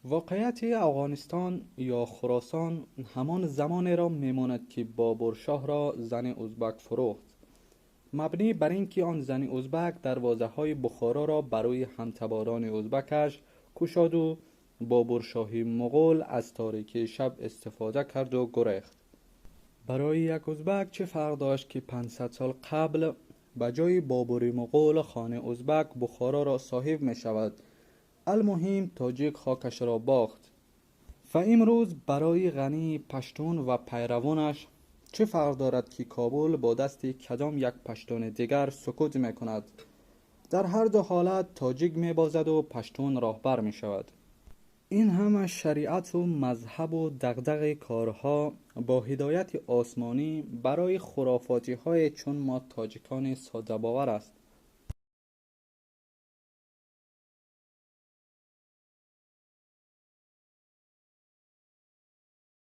Воқеияти Афғонистон ё Хуросон ҳамон замонеро мемонад, ки Бобуршоҳро зани узбак фурӯхт, мабнӣ бар ин ки он зани узбак дарвозаҳои Бухороро барои ҳамтаборони узбакаш кушоду Бобуршоҳи муғул аз торикии шаб истифода карду гурехт. Барои як узбак чӣ фарқ дошт, ки 500 сол қабл ба ҷои Бобури муғул хони узбак Бухороро соҳиб мешавад? Алмуҳим, тоҷик хокашро бохт. Ва имрӯз барои Ғании паштун ва пайравонаш чӣ фарқ дорад, ки Кобул бо дасти кадом як паштуни дигар суқут мекунад? Дар ҳар ду ҳолат тоҷик мебозаду паштун роҳбар мешавад. Ин ҳама шариату мазҳабу дағдағи корҳо бо ҳидояти осмонӣ барои хурофотиҳое чун мо тоҷикони содабовар аст.